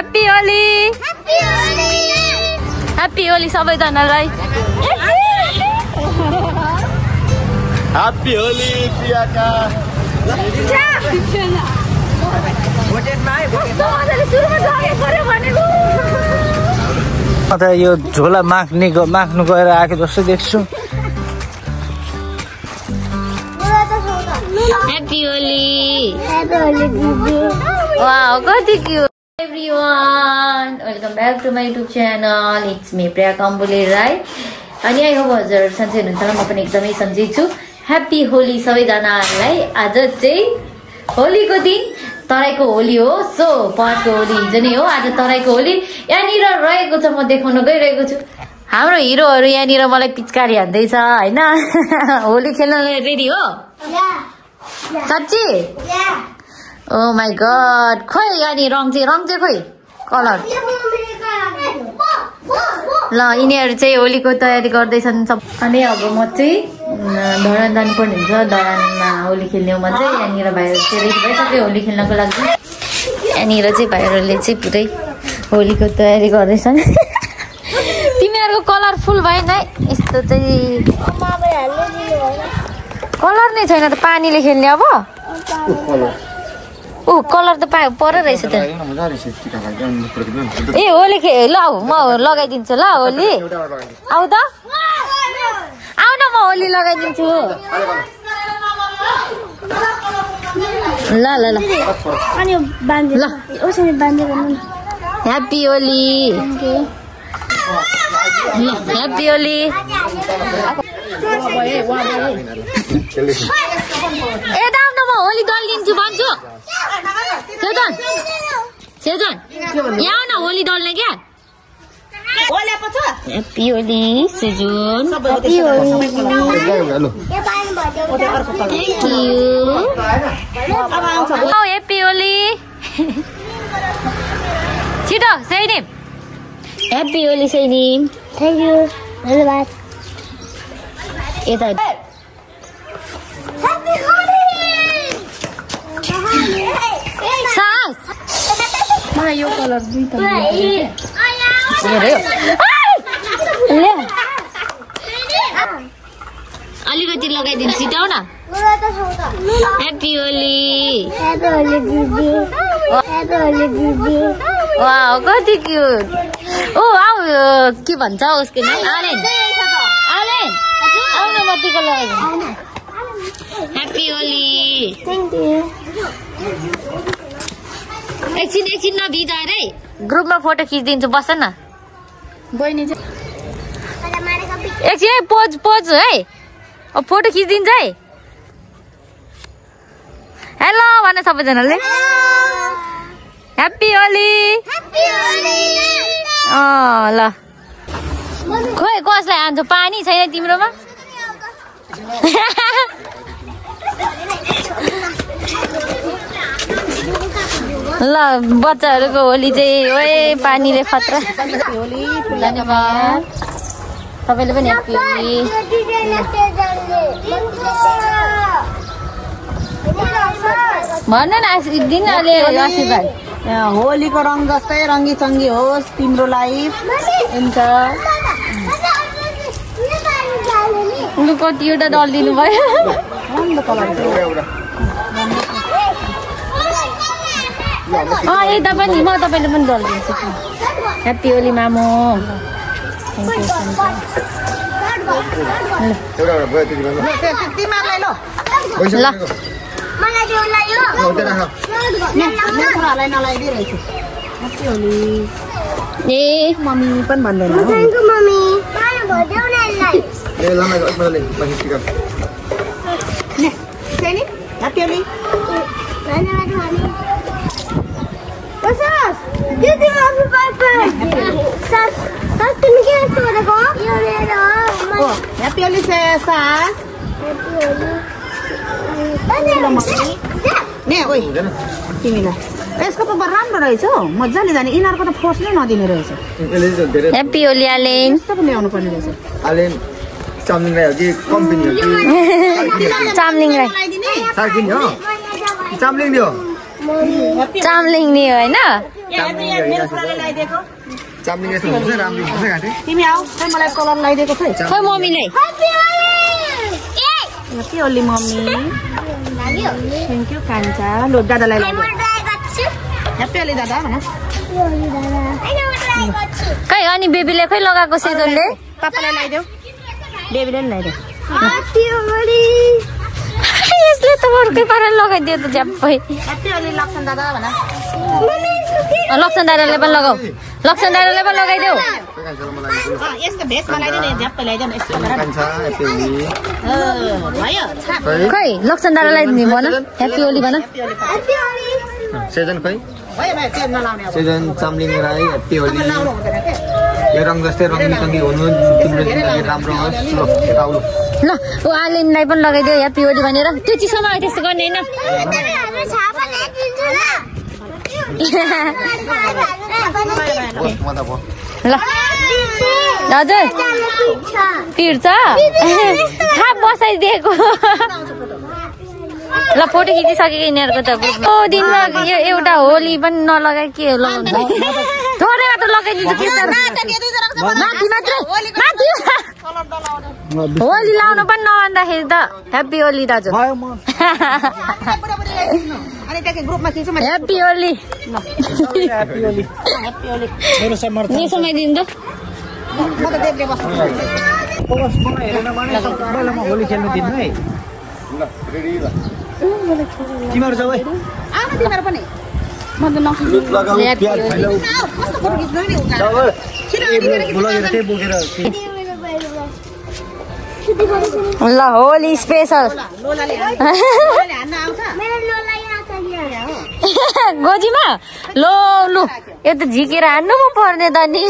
Happy Holi happy Holi सबैजनालाई happy Holi प्रियाका म त यो झोला माग्नु गएर आएको जस्तो देख्छु ह्याप्पी होली वाउ कति cute everyone welcome back to my YouTube channel it's me Priya Kambule Rai अनि आई होप हजुर सन्चै हुनुहुन्छ म पनि एकदमै सन्चै छु ह्याप्पी होली सबैजनालाई आज चाहिँ होलीको दिन तराईको होली हो सो पहाडको होली हिजो नै हो आज तराईको होली यहाँनिर रहेको छ म देखाउन गइरहेको छु हाम्रो हिरोहरू यहाँनिर मलाई पिचकारी हान्दैछ होइन होली खेल्न रेडी हो साँच्ची ओ माई गड खोइ अनि रङ चाहिँ खोइ कलर ल यिनीहरू चाहिँ होलीको तयारी गर्दैछन् सब अनि अब म चाहिँ धरान जानुपर्ने हुन्छ धरानमा होली खेल्ने हो म चाहिँ यहाँनिर भाइहरू चाहिँ रेडी भइसक्यो होली खेल्नको लागि यहाँनिर चाहिँ भाइहरूले चाहिँ पुरै होलीको तयारी गर्दैछन् तिमीहरूको कलरफुल भएन है यस्तो चाहिँ कलर नै छैन त पानीले खेल्ने अब ऊ कलर त पर रहेछ त ए होली ल म लगाइदिन्छु ल होली आऊ त आऊ न म होली लगाइदिन्छु ल ल ल ह्याप्पी होली ह्याप्पी होली ए दाम न म होली दल्दिन्छु भन्छु सेजन यहाँ न होली डल्ने क्या happy Holi Sejun thank you happy Holi छिटो Sainim happy Holi Sainim thank you धन्यवाद यता सास मलाई यो कलर दुई त अलिकति लगाइदिन्छु छिटाउ न ह्याप्पी होली वाउ कति क्युट ओ आऊ के भन्छ उसको नाम आलेन आऊ न म टिका लगाइदिन्छु ह्याप्पी होली एकछिन नभिजाएर है ग्रुपमा फोटो खिचिदिन्छु बस न बहिनी एकछिन है पोज है फोटो खिचिदिन्छ है हेलो भन सबैजनाले ह्याप्पी होली ल खोइ कसलाई हान्छु पानी छैन तिम्रोमा ल बच्चाहरूको होली चाहिँ ओए पानीले खतरा धन्यवाद तपाईँले पनि ह्याप्पी होली भन्नु न दिन अहिले आशीर्वाद होलीको रङ जस्तै रङ्गी चङ्गी होस् तिम्रो लाइफ हुन्छ कतिवटा डलिदिनु भयो यता पनि म तपाईँले पनि डलिदिन्छु ह्याप्पी होली मामु ल ए मम्मी पनि भन्दैन ह्याप्पी होली सास तिमीलाई यसको पेपर राम्रो रहेछ हौ मजाले जाने यिनीहरूको त फोर्स नै नदिने रहेछ ह्याप्पी होली आलेन यस्तो पनि ल्याउनु पर्ने रहेछ आलेन चामलिङ राई हो कि कम्पनी हो कि चामलिङ राई सार्किन हो चामलिङ दियो चामलिङ नि होइन मेरो छोराले लगाइदिएको चाम्लिङ यस्तो हुन्छ राम्रो हुन्छ घाटे तिमी आऊ खै मलाई कलर लगाइदिएको खै खै मम्मीलाई के ओली मम्मी थ्याङ्क यू कान्छा लो दादालाई लगाइदियो ह्याप्पी ओली दादा भन खै अनि बेबीले खै लगाएको सेजनले पापालाई लगाइदेऊ बेबीले पनि लगाइदेऊ यसले त अर्कै पाराले लगाइदियो त झ्याप्पै ह्याप्पी ओली लक्ष्मण दादा भन लक्ष्मण दादाले पनि लगाऊ लक्ष्मण दादाले पनि लगाइदेऊ यस्तो भेषमा लगाइदियो नि झ्याप्पै लगाइदेऊ न यस्तो गरेर भयो छाप खै लक्ष्मण दादालाई भन ह्याप्पी ओली भन सेजन खै भयो भयो त्यो नलाउने अब सेजन चाम्लिङ राई ह्याप्पी होली लाउनु हुँदैन के यो रङ जस्तै रङ्गी हुनु तिम्रो जिन्दगी राम्रो होस् ल यता आउनु ल ऊ आलिनलाई पनि लगाइदियो ह्याप्पी ओली भनेर त्यो चिसोमा त्यस्तो गर्ने होइन ल हजुर तिर्छ छाप बसाइदिएको ल फोटो खिचिसकेको यिनीहरूको त ग्रुपमा दिनमा यो एउटा होली पनि नलगाए के लगाउँछ थोरै मात्र लगाइदिन्छु के माथि मात्रै माथि होली लाउनु पनि नभन्दाखेरि त ह्याप्पी होली दाजु अनि त्यहाँ ग्रुपमा खिच्छु म ह्याप्पी होली मेरो समर्थन नि समाइदिनु म त देख्दै बस्छु मलाई हेरेन भने सबैलाई म होली खेल्नु दिनु है ल रेडी ल तिमीहरू जाऊ है आउनु तिमीहरू पनि म त कस्तो फोटो खिच्नु नि ल होली स्पेसल लोलाले हान्न आउँछ गोजीमा लो लु यो त झिकेर हान्नु पो पर्ने त नि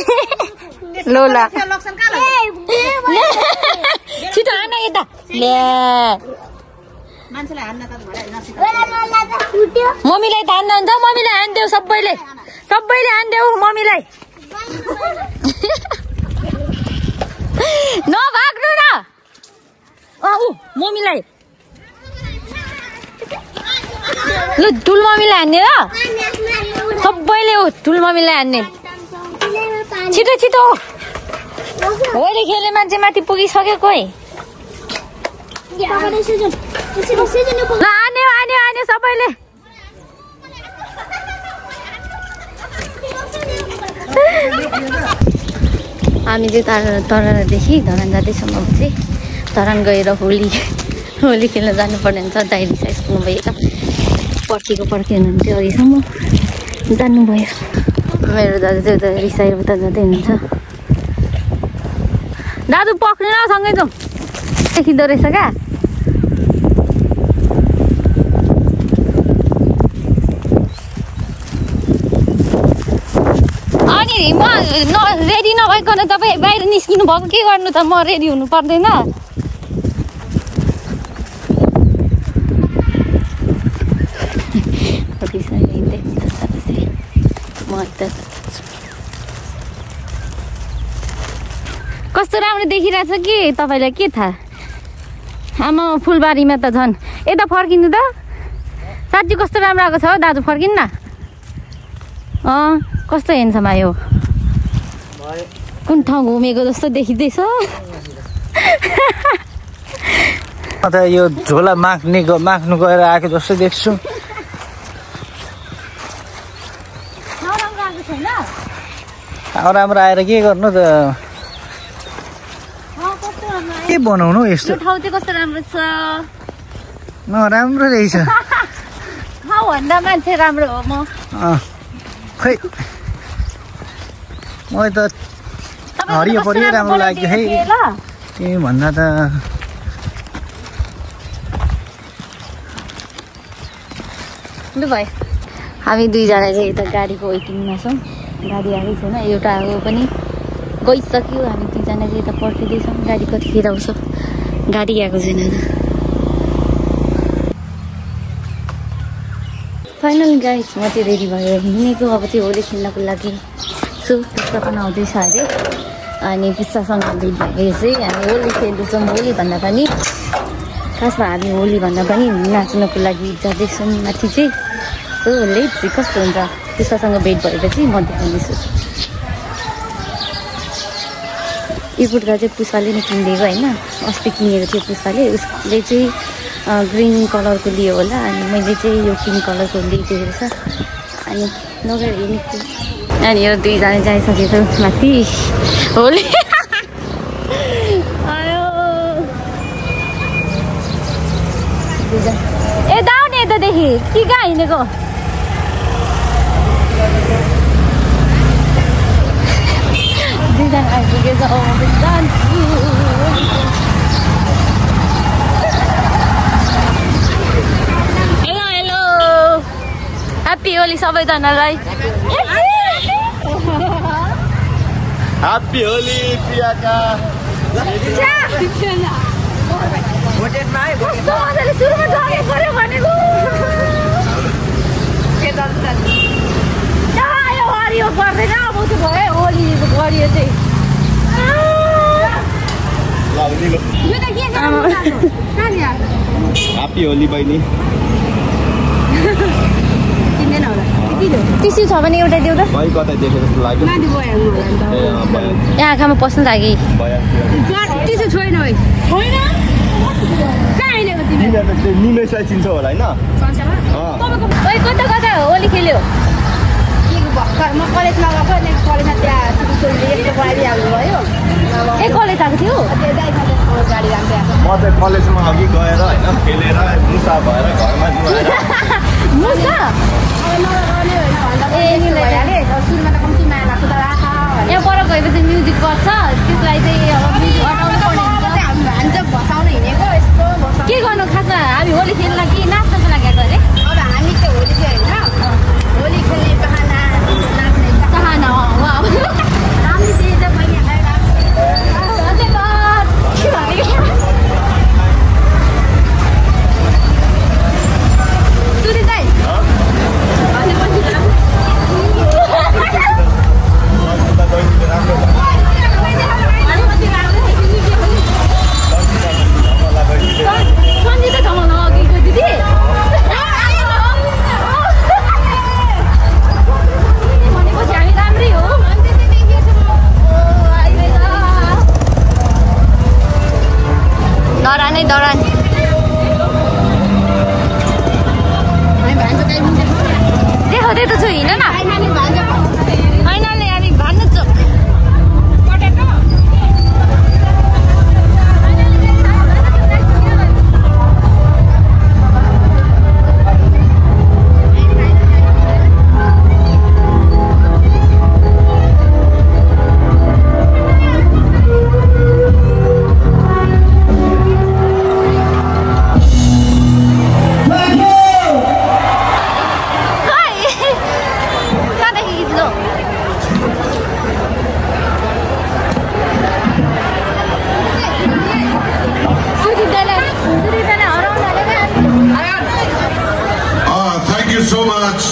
लोला लक्ष्मण कहाँ छिटो हान यता ल्या मान्छेलाई हान्न त नसिक मम्मीलाई त हान्न हुन्छ मम्मीलाई हान्देऊ सबैले सबैले हान्देऊ मम्मीलाई नभाग्नु न ऊ मम्मीलाई लु ठुल मम्मीलाई हान्ने र सबैले ऊ ठुल मम्मीलाई हान्ने छिटो छिटो होली खेल्ने मान्छे माथि पुगिसक्यो कोही ल हान्यो हान्यो हान्यो सबैले हामी चाहिँ तरानदेखि धरान जाँदैछौँ अब चाहिँ धरान गएर होली खेल्न जानुपर्ने हुन्छ दाइले साइज पुग्नुभयो त पर्खेको हुनुहुन्थ्यो अघिसम्म जानुभयो मेरो दाजु चाहिँ उता रिसाएर उता जाँदै हुनुहुन्छ दाजु पक्रिन सँगै जाउँ देखिँदो रहेछ क्या अनि म रेडी नभइकन तपाईँ बाहिर निस्किनु भएको के गर्नु त म रेडी हुनु पर्दैन कस्तो राम्रो देखिरहेछ कि तपाईँलाई के थाहा आमा फुलबारीमा त झन् यता फर्किनु त साँच्ची कस्तो राम्रो आएको छ हौ दाजु फर्किनु न कस्तो हेन्सम आयो कुन ठाउँ घुमेको जस्तो देखिँदैछ म त यो झोला माग्नु गएर आएको जस्तो देख्छु राम्रो आएर के गर्नु त के बनाउनु यस्तो ठाउँ चाहिँ कस्तो राम्रो छ राम्रो रहेछ ठाउँ भन्दा मान्छे राम्रो हो म खै मलाई त हरियो परियो राम्रो लाग्यो है त्यही भन्दा त लु भयो हामी दुईजना चाहिँ यता गाडीको वेटिङमा छौँ गाडी आएकै छैन एउटा आएको पनि गइसक्यो हामी दुईजना चाहिँ यता पर्खिँदैछौँ गाडी कतिखेर आउँछ गाडी आएको छैन फाइनल गाइज म चाहिँ रेडी भयो हिँडेको अब त्यो होली खेल्नको लागि छु पुस्ता पनि आउँदैछ अरे अनि पुस्तासँग भेट भए चाहिँ हामी होली खेल्दैछौँ होली भन्दा पनि खासमा हामी होली भन्दा पनि नाच्नको लागि जाँदैछौँ माथि चाहिँ सो लेट चाहिँ कस्तो हुन्छ पुष्पासँग भेट भएपछि म देखाउनेछु। यो कुर्ता चाहिँ पुष्पाले नै किनिदिएको होइन, अस्ति किनेको थियो पुष्पाले। उसले चाहिँ ग्रिन कलरको लियो होला अनि मैले चाहिँ यो पिङ्क कलरको लिएको रहेछ। अनि लगेर हिँडेको अनि यो दुईजना जाइसकेको माथि होली। ए दाउ नि यतादेखि कि कहाँ हिँडेको? दुईजना आइपुगेछ। हेलो हेलो, ह्याप्पी होली सबैजनालाई। ह्याप्पी होली प्रियाका। सुरुमा जानु पर्यो भनेको यो हरियो गर्दैन। अब त्यो भयो होली गरियो चाहिँ ह्याप्पी होली बहिनी। टिस्यु छ भने एउटा देऊ त। भाइ कतै देखे जस्तो लाग्यो। यहाँ आँखामा पस्नु लागि टिस्यु छैन है। छैन कहाँ हिँडेको तिमी? निमेशलाई चिन्छ होला होइन? ओइ कता कता होली खेल्यो? भर्खर म कलेजमा गएको अनि कलेजमा त्यहाँ सुरुले यस्तो बनाइदिइहाल्नु भयो। ए कलेज आएको थियो? गाडी जान्छ। म चाहिँ कलेजमा अघि गएर होइन खेलेर मुसा भएर घरमा मुसा सुरुमा त कम्ती माया लाग्छ तर यहाँ पर गएपछि म्युजिक बज्छ, त्यसलाई चाहिँ अब म्युजिक हटाउनु पर्ने हुन्छ। हामी चाहिँ भसाउन हिँडेको यस्तो के गर्नु खासमा हामी होली खेल्न कि नाच्नको लागि आएको अरे? अब हामी चाहिँ होली चाहिँ होइन होली खेल्ने बहाना नाच्ने चाहना हो। हामी चाहिँ बहिनी सन्जिता ठाउँमा नअघिको दिदी भनेपछि हामी राम्रै हो। डरानै डरान देखाउँदै त छु हिँड न। हामी भान्नु छु। So much.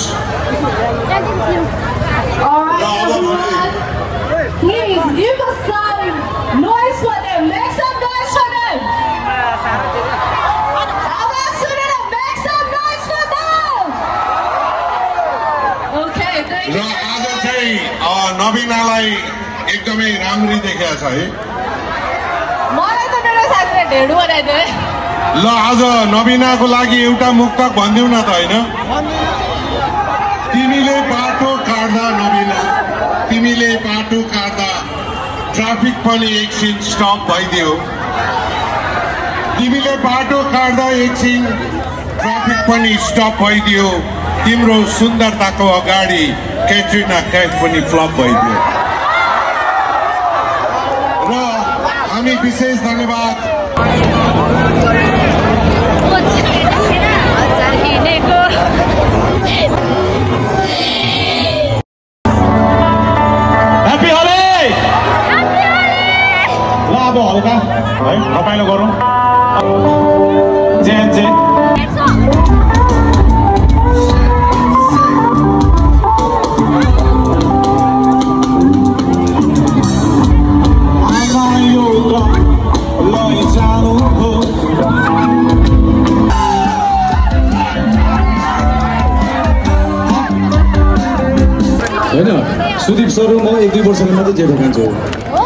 Please give us some noise for them. Make some noise for them. Make some noise for them. Okay, thank you. आज चाहिँ नवीनालाई एकदमै राम्री देखेको छ है। मलाई त मेरो साथीले ढेडु बनाइदियो। ल आज नवीनाको लागि एउटा मुक्तक भनिदिउ न त होइन? तिमीले बाटो काट्दा नवीना, तिमीले बाटो काट्दा ट्राफिक पनि एकछिन स्टप भइदियो। तिमीले बाटो काट्दा एकछिन ट्राफिक पनि स्टप भइदियो। तिम्रो सुन्दरताको अगाडि क्याट्रिना कैफ पनि फ्लप भइदियो। र हामी विशेष धन्यवाद अब हल्का है रमाइलो गरौँ। जे सुनिल वर्षले मात्रै जेठो कान्छो हो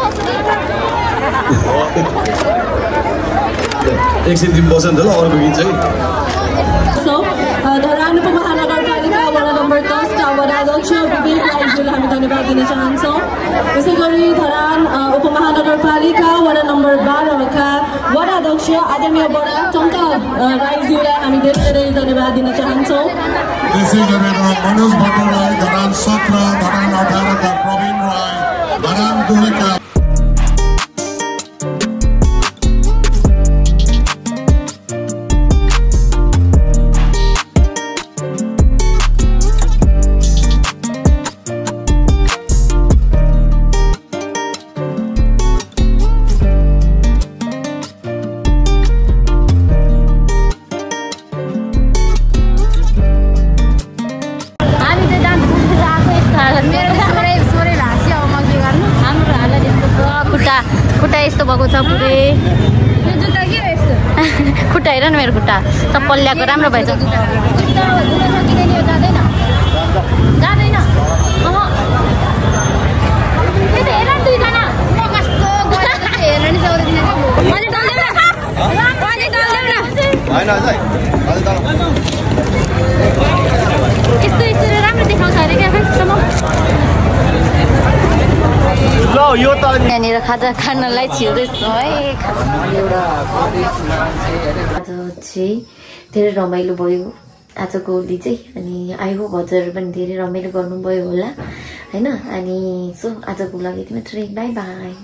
103% होला अरूको गीत चाहिँ धरान उपमहानगरपालिका वडा नम्बर 10 का वडा अध्यक्ष विवेक राईज्यूलाई हामी धन्यवाद दिन चाहन्छौँ। त्यसै गरी धरान उपमहानगरपालिका वडा नम्बर 12 का वडा अध्यक्ष आदरणीय वडा टङ्का राईज्यूलाई हामी धेरै धन्यवाद दिन चाहन्छौँ। त्यसै गरेर मनोज भट्टराई धरान 17 धरान 18 का प्रवीण राई धरान 2 का खुट्टा यस्तो भएको छ पुरै खुट्टा हेर न मेरो खुट्टा चप्पल ल्याएको राम्रो भएछ यस्तो राम्रो देखाउँछ अरे क्या यहाँनिर खाजा खानलाई छिर्दैछ है। आज चाहिँ धेरै रमाइलो भयो आजको होली चाहिँ अनि आई होप हजुरहरू पनि धेरै रमाइलो गर्नुभयो होला हैन। अनि सो आजको लागि यति मात्रै बाई बाई।